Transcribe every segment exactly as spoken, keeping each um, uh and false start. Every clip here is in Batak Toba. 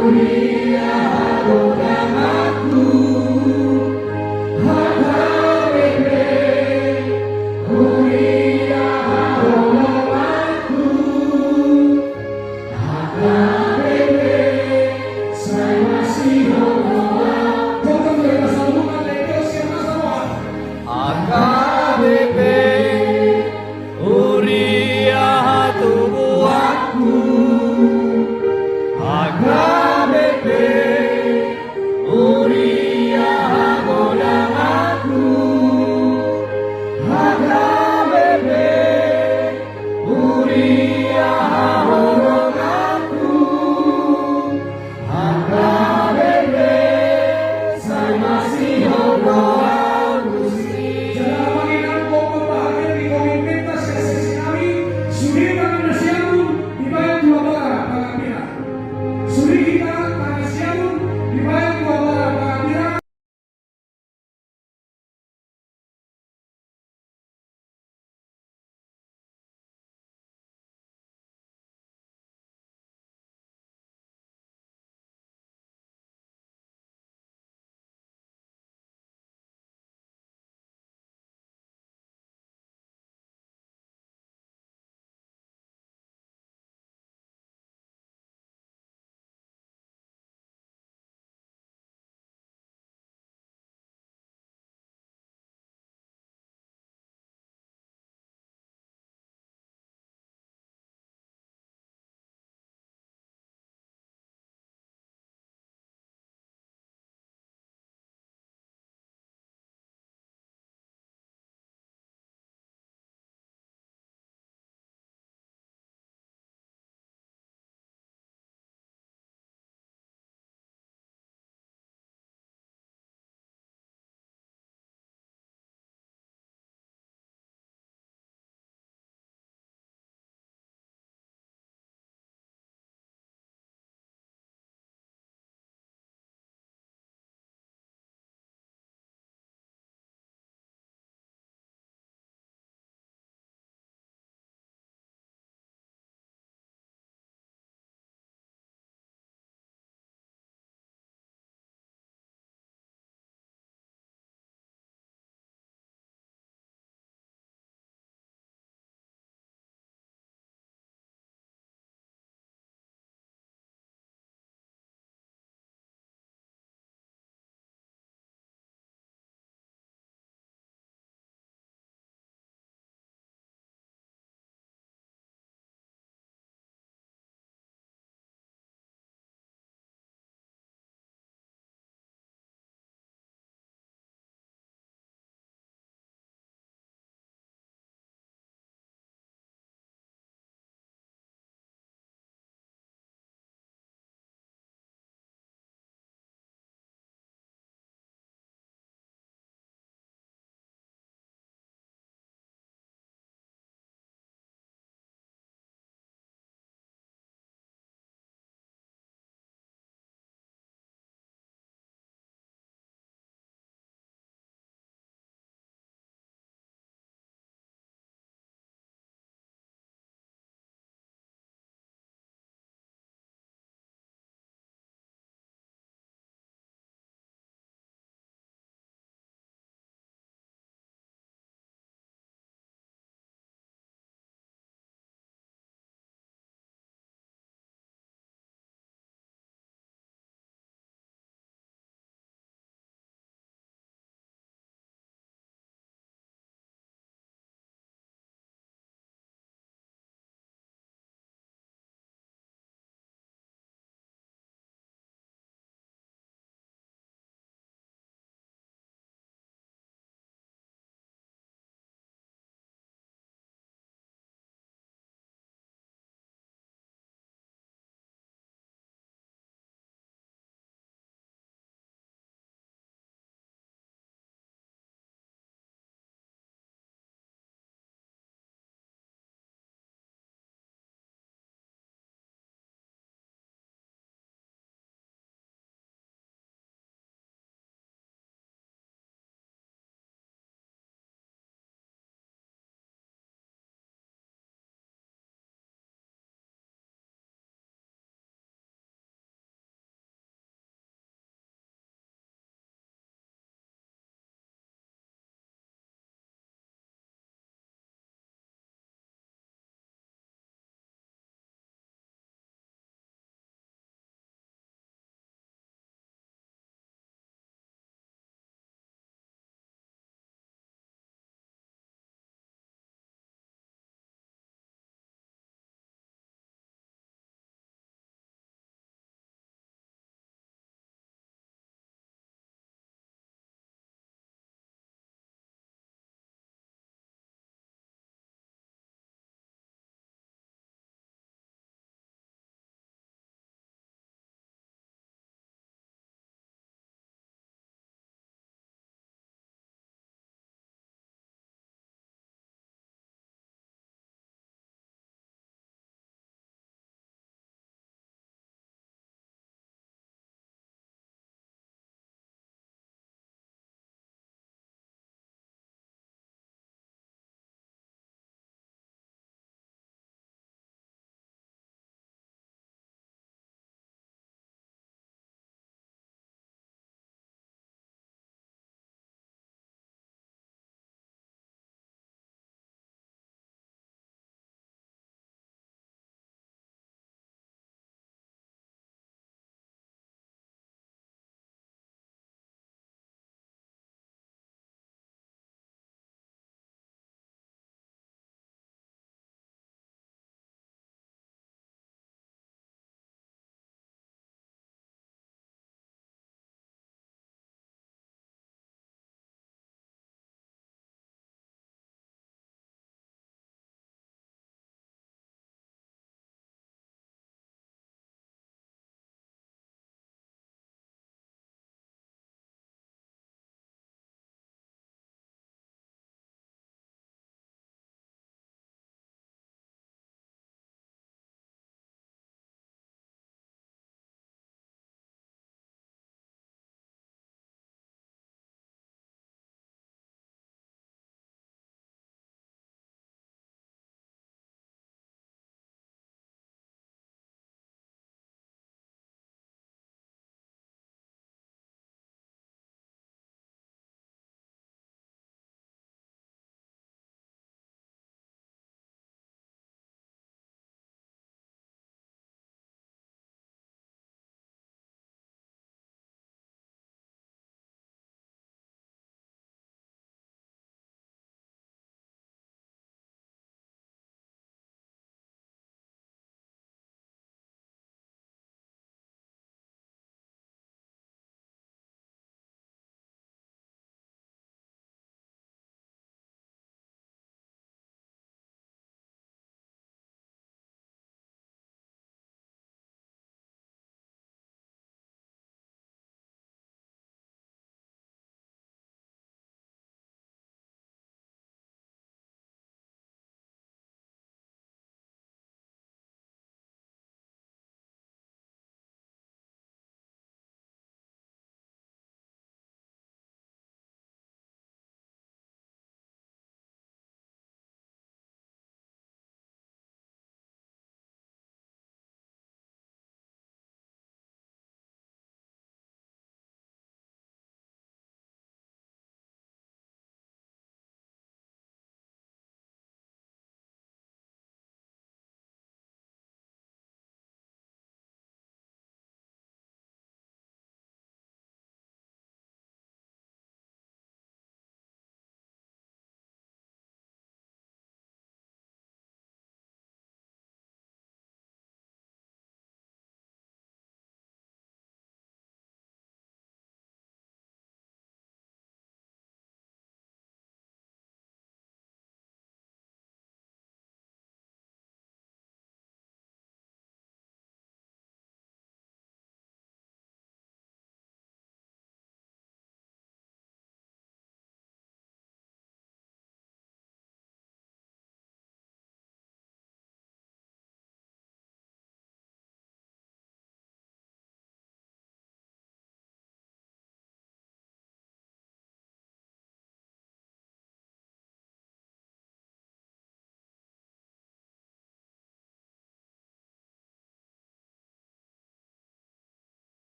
Huria hatubuanku, HKBP, huria hagodanganku, HKBP, huria haholonganku, HKBP, sai masihol do ahu tusi. Jala manginan pokok bahagia di komitmen ta sian sisi nami, sude tangan na siamun, dibaen tu Debata pangampunan. Sude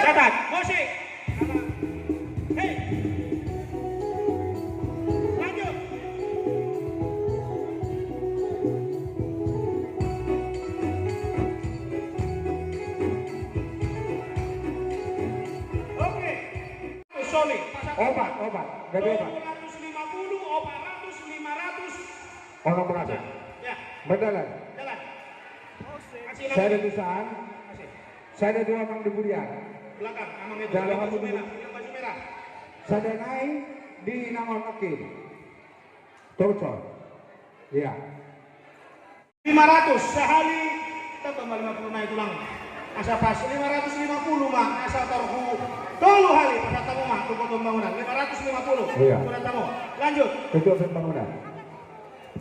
Catat, musik. Hei. Lanjut. Oke. Sorry, pasang. Opat, opat. Gabe opat. Dua ratus lima puluh, opat ratus, lima ratus. Onom ratus. Ya. Mardalan. Jalan. Kasih lagi. Sada tu san. Kasih. Sada tu amang di Burian. Belakang, amang itu. Jalo yang baju merah, yang baju merah. Sada nai di nangon oke. Torcor. Iya. Lima ratus sahali, tambah ma lima puluh nai tulang. Asa pas lima ratus lima puluh ma, asa torhu tolu hali, pasahat hamu ma, tu Ketua Pembangunan. Lima ratus lima puluh. Iya. Pasahat hamu. Lanjut. Ketua Pembangunan.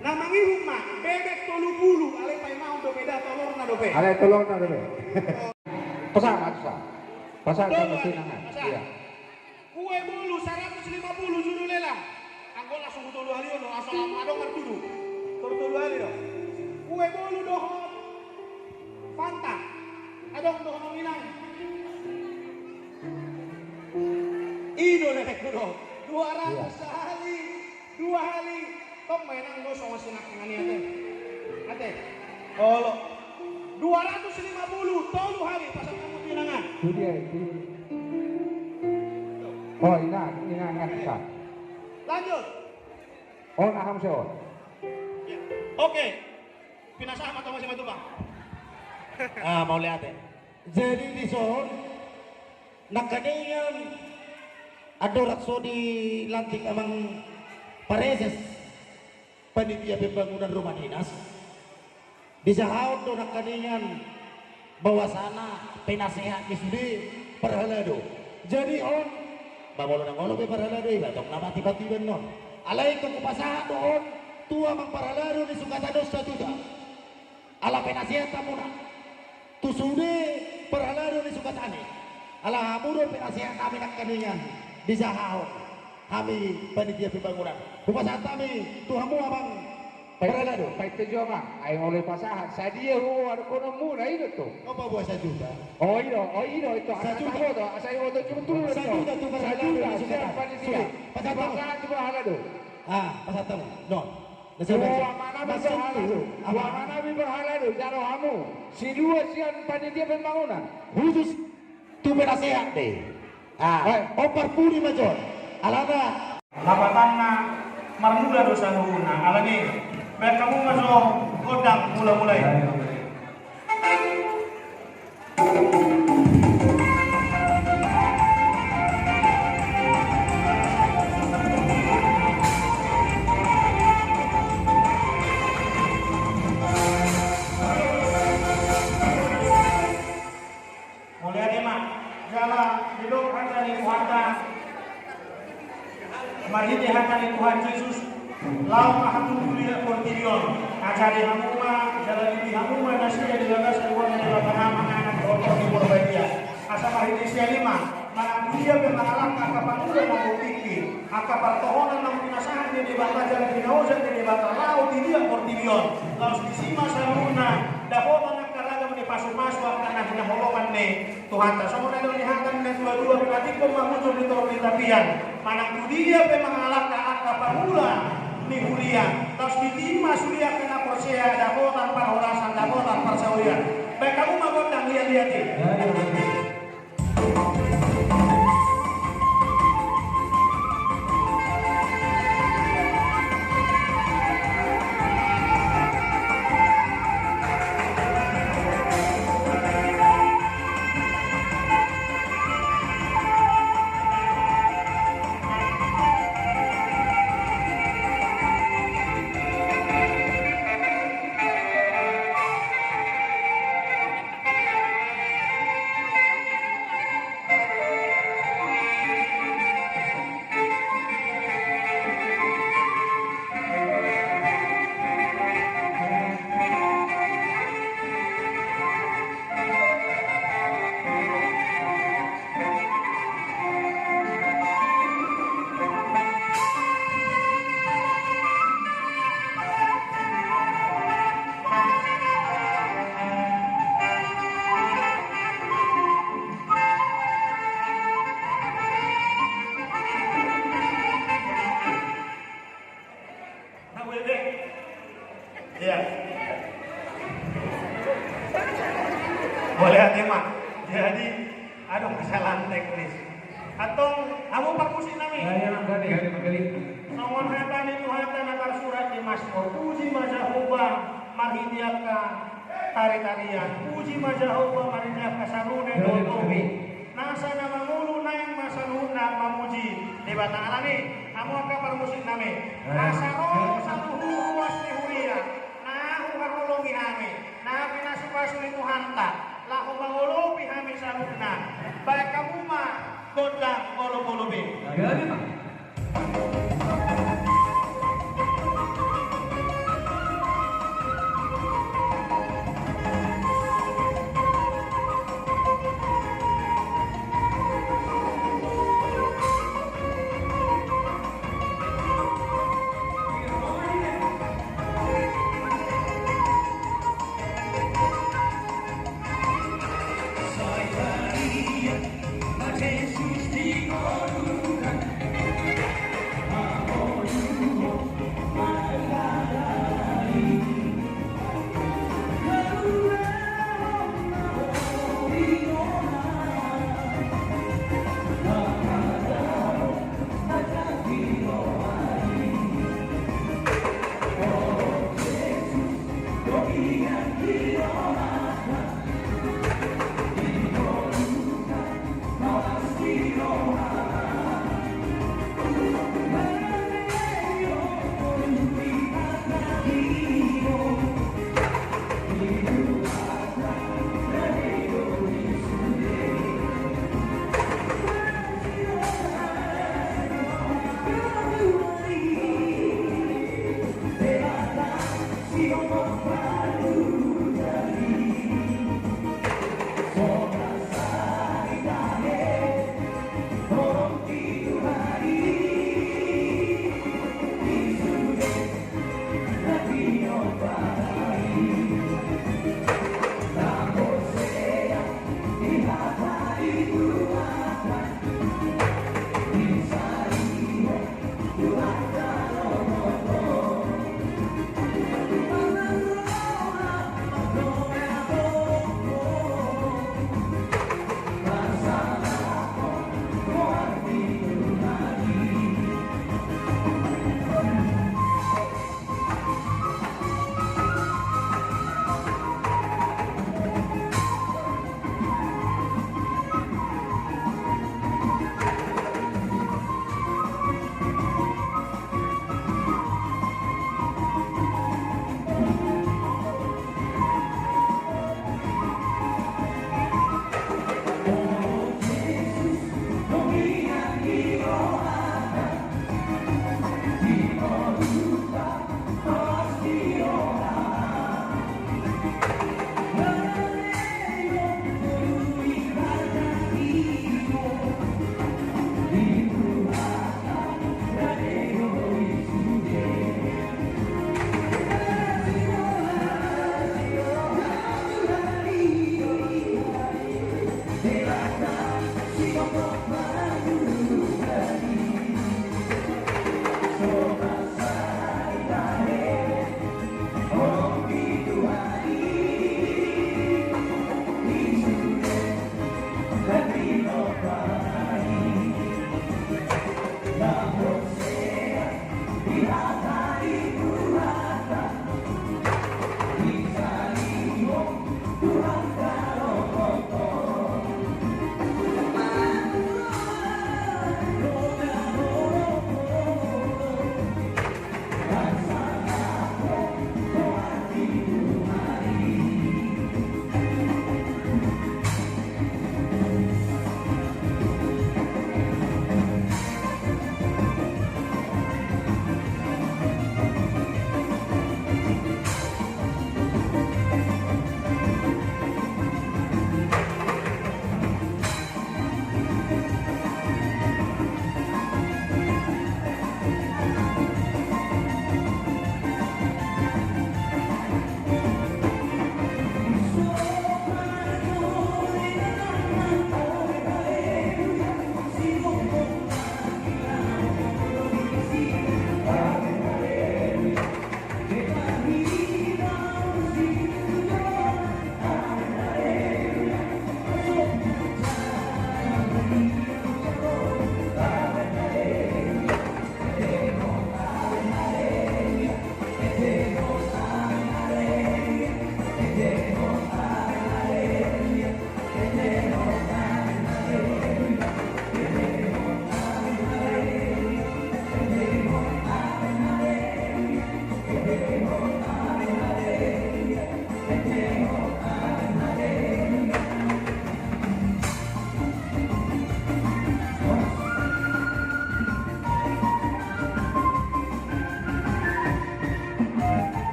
Na mangihut ma, bebek tolu pulu, alai paima on dope da, tolorna dope. Alai tolorna dope. Pasahat, pasahat. Pasahat. Tolu hali. Pasahat. Iya. Kue bolu saratus lima pulu juru lela. Anggo langsung tolu hali on, asal adong martudu. Tolu, tolu hali do. Kue bolu dohot Fanta. Adong dohot inang. I do na naeng hudok. Dua ratus sahali. Dua hali. Tong ma inang do songon sinangkangan i ate. Ate. Olo. Dua ratus lima puluh, tolu hali pasahat hamu tu inangan. Tu dia, tu. Oh, inang, inangan sa. Lanjut. On aha muse on. Ya. Oke. Pinasahat ma tong muse ma tu bang. Ah, mauliate. Jadi dison nangkaningan andorang so dilantik amang Praeses Panitia Pembangunan Rumah Dinas, disahathon do nangkaningan bahwasana penasehat ni sude parhalado. Jadi on, ba molo nang olo pe parhalado iba, tong na mati patiban non. Alai tong hupasahat do on tu amang parhalado ni Sukatan on satuta. Ala penasehat hamuna tu sude parhalado ni Sukatan i. Ala hamu do penasehat nami nangkaningan disahahon hami panitia pembangunan. Hupasahat hami tu hamu amang parhalado. Painte jo amang, ai molo pasahat sadia huadongkononmuna i do tu. Opa buat sajuta. Oh i do, oh i do itu. Sajuta. Asa iboto jumturu. Sajuta tu parhalado ni Sukatan. Pasahat tu parhalado. Ah, pasahat tu. Non. Uang mana be parhalado? Uang mana be parhalado? Jalo hamu sidua sian panitia pembangunan. Khusus tu penasehat be. Ah, ompar pudi ma jo. Alana. Lapatanna marmula do saluhutna. Alani. Baen hamu ma jo gondang mula-mula i. Mauliate ma, jala didok hata ni Tuhanta. Marhite hata ni Tuhan Jesus, laho ma hamu tu huria portibi on. Ajari hamu ma, jala didik hamu ma nasida di bagasan goar ni Debata Ama, Anak dohot Tondi Porbadia. Asa marhite sian i ma, manang dia pe mangalangka angka pangula na tingki, angka partohonan na pinasahat ni Debata jala pinaojak ni Debata laho di dia portibi on. Laos disi ma saluhutna dapotan angka ragam ni pasupasu angka na hinaholongan ni Tuhanta. Songon na nidok ni hata ni natuatua, pinatingkon ma hujur di toru ni tapian. Manang tu dia pe mangalangka angka pangula ni huria, laos disi ma sude angka na porsea dapotan parhorasan, dapotan parsaulian. Baen hamu ma gondang liat-liat i. Iya. Boleh hati, Mak. Jadi, aduh, kesalahan teknis. Antong, hamu parmusik nami. Ya, ya, nang tadi, hari mengkali. Songon hata ni Tuhanta na tarsurat di Masmur. Puji ma Jahowa, marhite angka tari-tarian. Puji ma Jahowa, marhite angka saluhutna dohot. Nasa na mangolu naeng ma saluhutna mamuji Debata. Alani, hamu angka parmusik nami. Asa ro saluhut ruas ni huria, na huhaholongi hami, na pinasu-pasu ni Tuhanta, laho mangolopi hami saluhutna. Baen hamu ma gondang olop-olop i.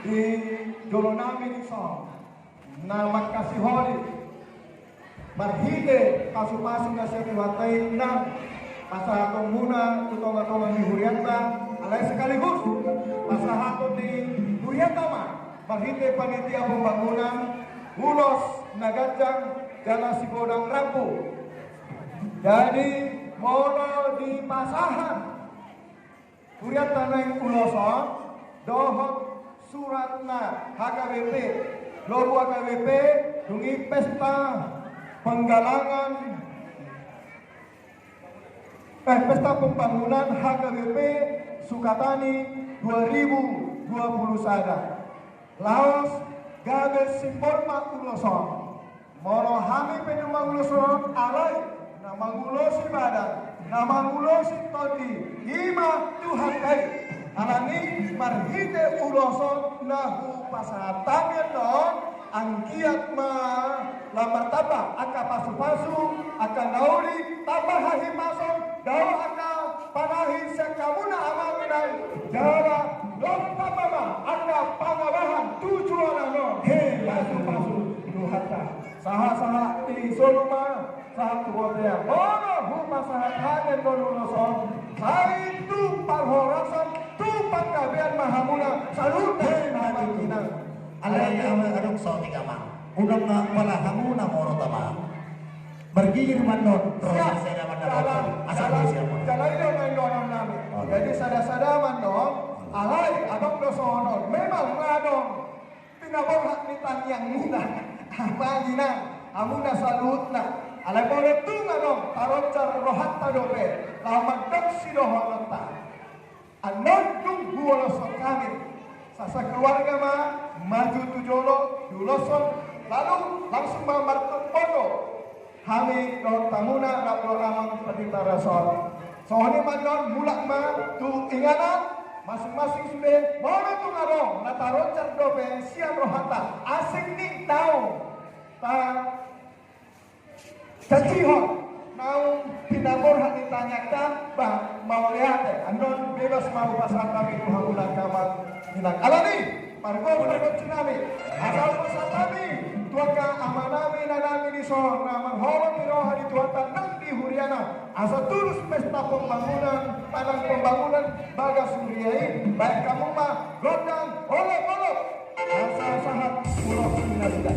Di jolo nami dison na mangkasiholi marhite pasupasu na sian Tuhanta i nang pasahatonmuna tu tongatonga ni hurianta, alai sekaligus pasahaton ni hurianta ma marhite panitia pembangunan ulos na ganjang jala sigodang rambu. Jadi molo dipasahat hurianta naeng ulos on dohot suratna H K B P, logo H K B P, dung i pesta penggalangan, eh, pesta pembangunan H K B P Sukatani dua ribu dua puluh sada. Laos gabe simbol ma ulos on. Molo hami pe na mangulos on, alai na mangulosi badan, na mangulosi tondi, i ma Tuhanta i. Alani marhite ulos on na hupasahat hami on, anggiat ma lam martamba angka pasupasu, angka na uli, tamba hahipason, dao angka panahi sian hamuna amang inang, jala lam tamba ma angka pangabahan tu joloan on. He, pasupasu Tuhanta. Sahat-sahat di solu ma, sahat tu bontean. Molo hupasahat hami on ulos on, sai tu parhorasan, tu panggabean ma hamuna saluhutna. He, amang inang. Alai, alai, adong saotik, amang. Unang na pala hamuna morot, amang. Margigir ma annon. Siap. Sada ma annon. Dalam, asal dalam, siap. Dalam i do na indoanon nami. Oh. Jadi sada-sada ma annon. Alai abang do songon. Memang adong pinaborhat ni tangiangmuna, amang inang, hamuna saluhutna. Alai molo tung adong taroncar rohanta dope laho mandok sidohononta. Annon dung huoloshon hami, sasakeluarga ma maju tu jolo diuloshon, lalu langsung ma martonggo hami dohot hamuna rap dohot amang pandita rason. Songon i ma annon, mulak ma tu inganan masing-masing sude. Molo tung adong na taroncar dope sian rohanta, asing ni naung ta janjihon, naung pinaborhat ni tangiangta, ba mauliate. Annon bebas ma hupasahat hami tu hamuna angka amang inang. Alani, margogo ma dohot nami, asa hupasahat hami tu angka amanami, inanami dison na marholong ni roha di Tuhanta nang di huriana, asa tulus pesta pembangunan, manang pembangunan bagas huria i. Bahen hamu ma gondang olok-olok. Asa sahat ulos ni nasida.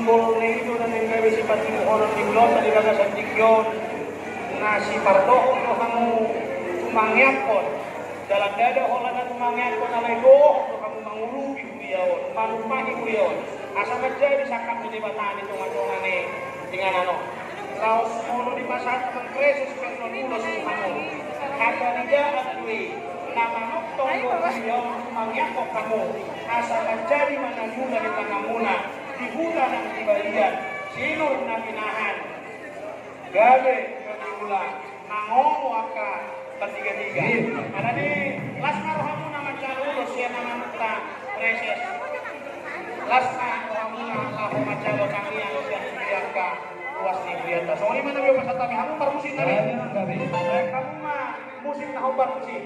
Simbol ni i do na naeng gabe sipatuduhonon ni ulos di bagasan tingki on, na sipardohot do hamu tumangeakkon. Jala ndada holan na tumangeakkon, alai dohot do hamu mangurupi huria on, manumpahi huria on, asa manjadi sangkap ni Debata di tongatonga ni inganan on. Laos molo di masa mangkresus pe annon ulos tu hamu, hata ni Debata do i na manongtong do huria on tumangeakkon hamu, asa manjadi manang muna di tanganmuna di huta nang di balian, sinur na pinahan, gabe na niula, mangomo angka partigatiga. Alani las ma rohamuna manjalo ulos sian amanta Praeses. Las ma rohamuna laho manjalo tangiang sian angka ruas ni hurianta. Songon i ma na binoto pasahat nami, hamu parmusik nami. Hamu ma musik na hombar musik.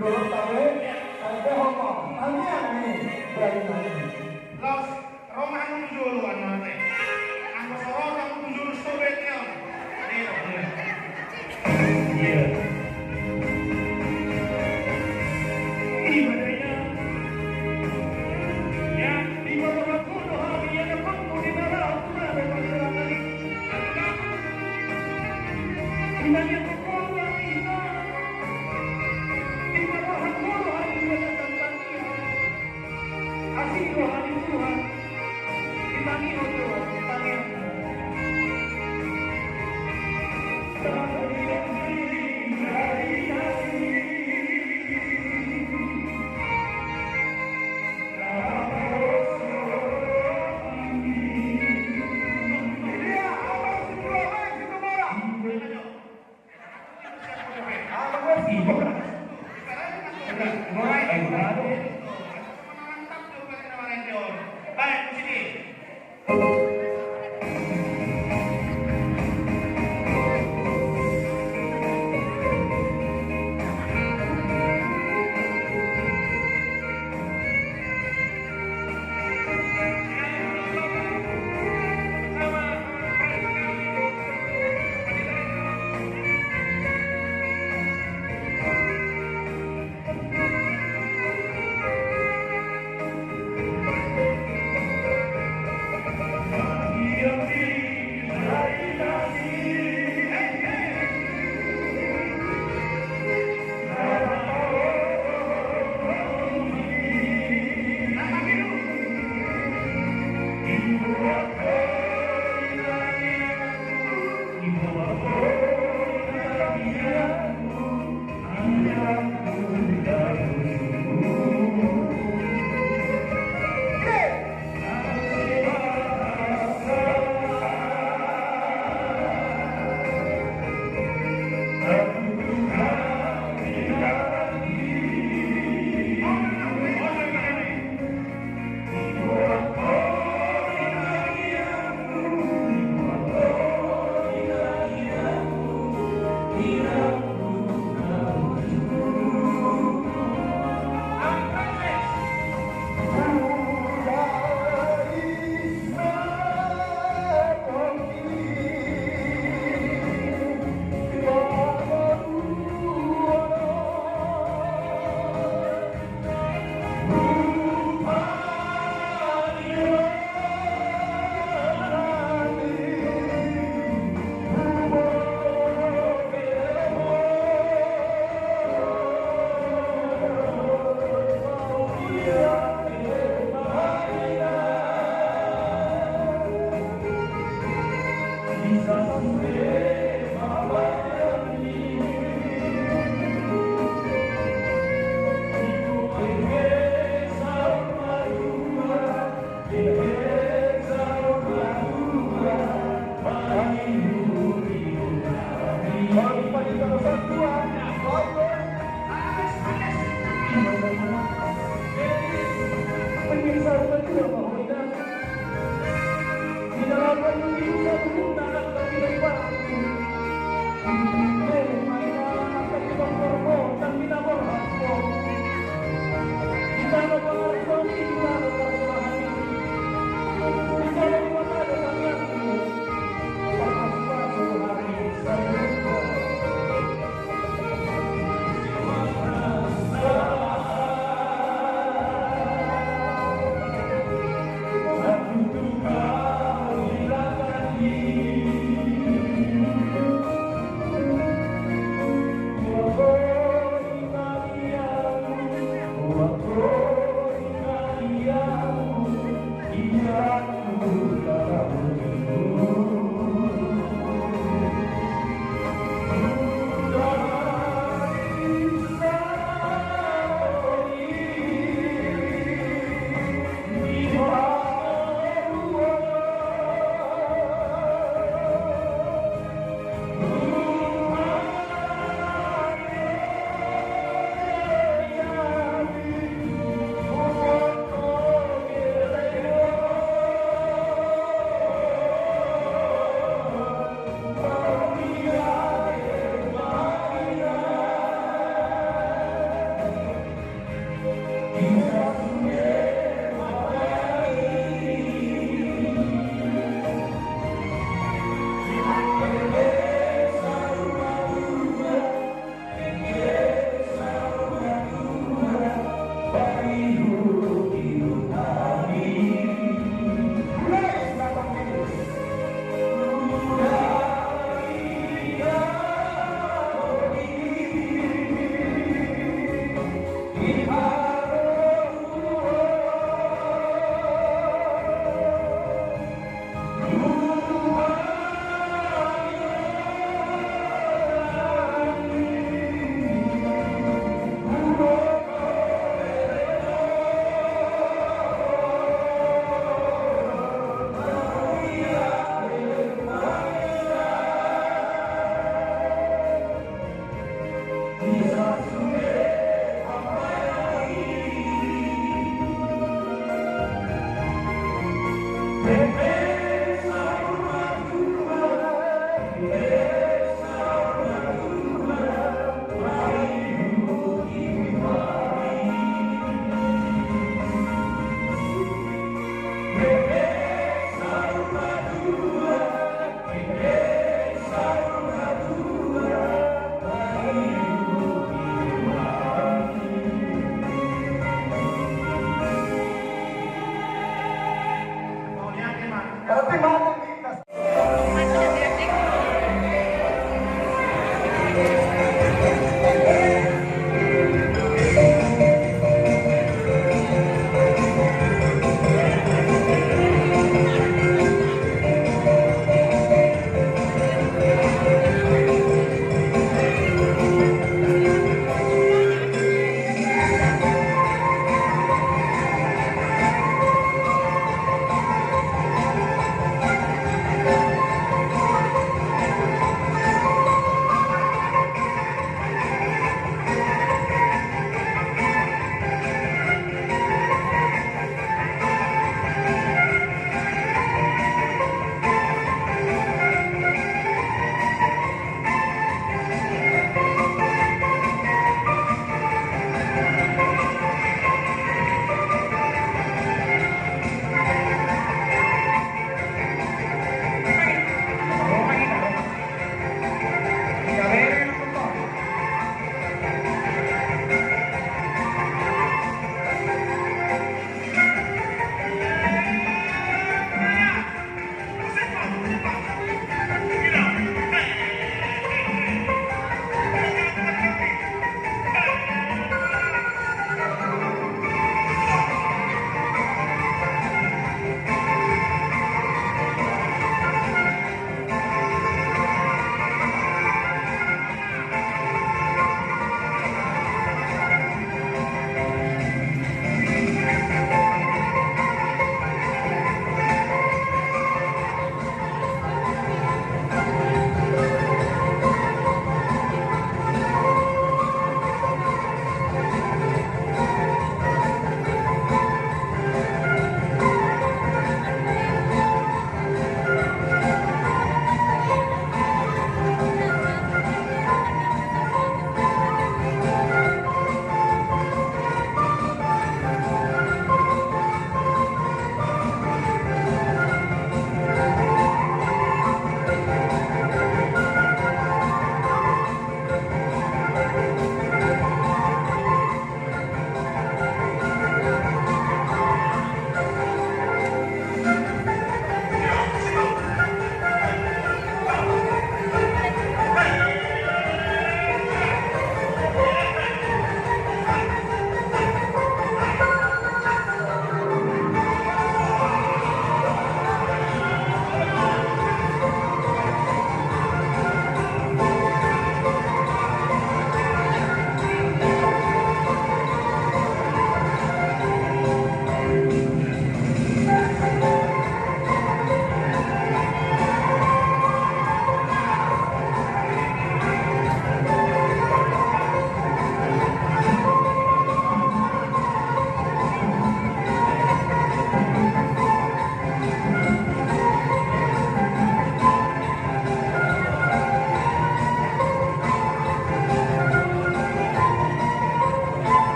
Dolok tabe, tabe homo, tangiang ni, dari nanti. Laos, ro ma hamu tu jolo, anu ate. Anggo so ro hamu tu jolo, sobek ni on. Ni, ro, ni. Iya. Ibaratnya, ya, di bawah kono hari, ya, depanmu di dalam, aku ada pada lagi. Ibaratnya, kono hari,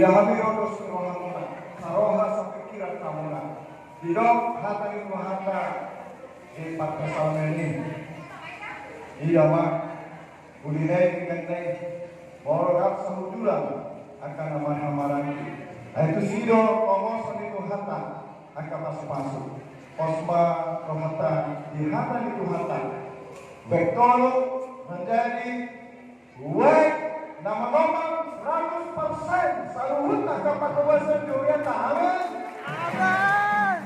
Ia hami ro dos ni rohamuna, saroha sapingkiran hamuna. Didok hata ni Tuhanta di parpsalmen i. Ia ma, uli na i, uli na i, molo rap sahundulan angka na marhahamaranggi, ai tusi do ongoson ni Tuhanta angka pasupasu. Pos ma rohanta di hata ni Tuhanta. Baik tolu manjadi Uek, na manoman seratus persen saluhut angka parhobasan di hurianta. Amin. Amin.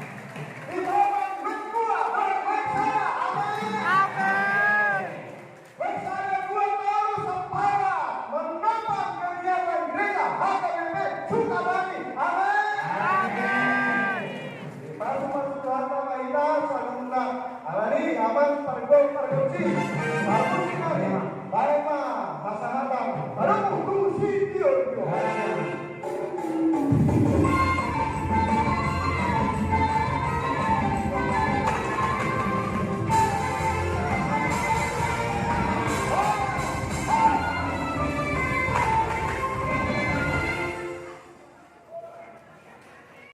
Di moman uek dua, uek sada. Amin. Amin. Uek sada, dua, tolu, sampala manoman kegiatan gereja H K B P Sukabumi. Amin. Amin. Pasu-pasu Tuhanta ma hita saluhutna. Alani i amang pargol pargonsi, pargonsi nami, baen ma hasahatan, padomu tu sitio-tio.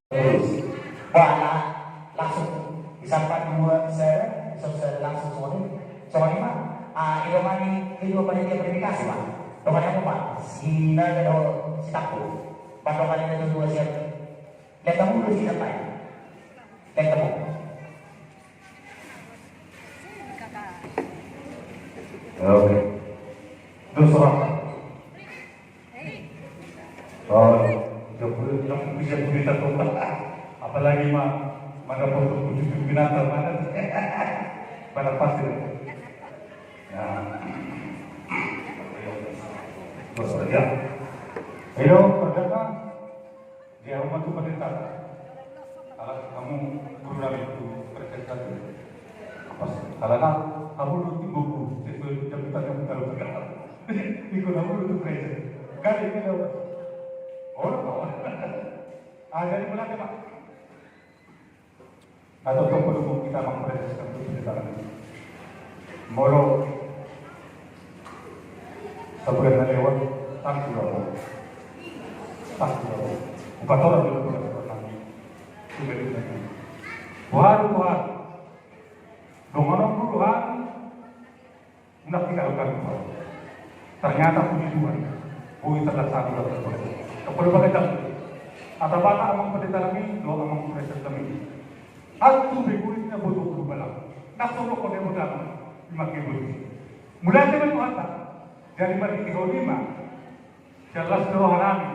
Terus, wala, langsung disampat dua, bisa, bisa, bisa langsung songon i. Songon i ma, ah, i dongani, i dua panitia verifikasi, Pak. Dongani hamu, Pak. Si Naga dohot si Tampu. Pak, dongani na dua siap. Lihat kamu dulu si sampai. Lihat kamu. Oke. Terus apa? Oh, ya, boleh, ya, bisa berita tuh. Apalagi ma, mana foto kucing binatang mana? Pada pasti. Ya. Terus ya. Halo, perdana. Dia rumah tu pendeta. Ala hamu guru nami tu pendeta tu. Pas, ala na, hamu do timbo guru, sesuai jabatan yang tahu. Ikut hamu do tu presiden. Kali ini dapat. Oh, no. Ah, jadi mana, Pak? Atau tu perlu kita memperhatikan tu pendeta. Molo sabulan na lewat, tangku lapo. Tangku lapo. Empat orang dulu pernah pernah. Sudah, sudah. Tuhan, Tuhan. Dongan aku, Tuhan. Nunga tinggal kami, Tuhan. Ternyata puji Tuhan. Boi terlaksana, Tuhan. Kepada bagai kami. Atau bata amang pendeta kami, doa amang pendeta kami. Antu bego i na boto guru balang. Na solo kone modal. Ima ke boi. Mulai dengan Tuhan tak. Jadi bagi tiga lima. Jelas doa nami.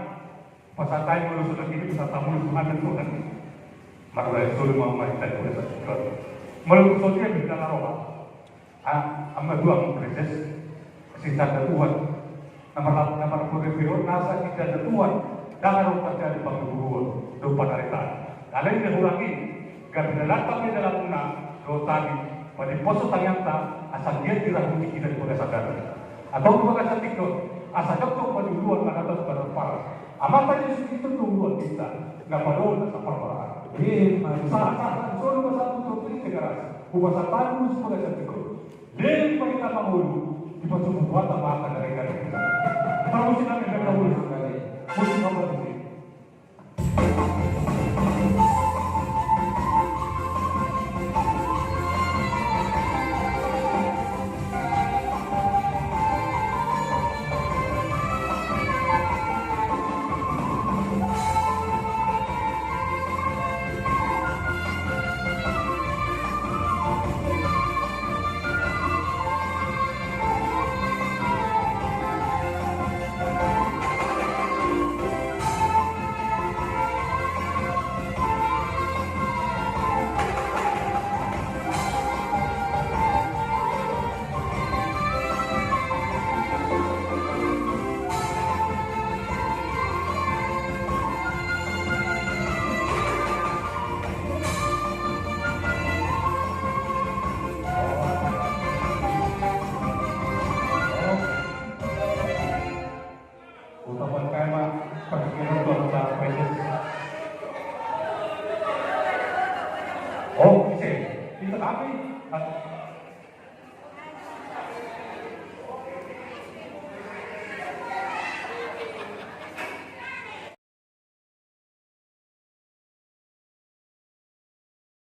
Pasatai molo sudah ini, pasatai molo Tuhan dan Tuhan. Marulai solo mau mari tak boleh satu. Molo sotia di dalam roha. Ah, amma dua amang preses, sitanda Tuhan. Nomor, nomor puluh piro, nasa sitanda Tuhan. Dang ro terjadi pangguruan, do panarita. Alai na hurang i, gabe na lantang di dalamna, do tadi, padi poso tangiangta, asa dia dirahuti kita di bagasan dada. Atau di bagasan tingkos, asa jokjok padi uluan na dapat pada par. Amanta Jesus itu do uluan kita, na pado na saparbaraan. Iya, sahat-sahat, solo basatu tu tiga ras, upasahat tu bagasan tingkos. Leleng ma hita mangolu, dipasupasu Tuhanta ma angka na ringgas. Tarusi nami angka na uli. Musik apa tusi? Utapan kaima perkiraan tu angka preses. Oh, ise. Itu kami.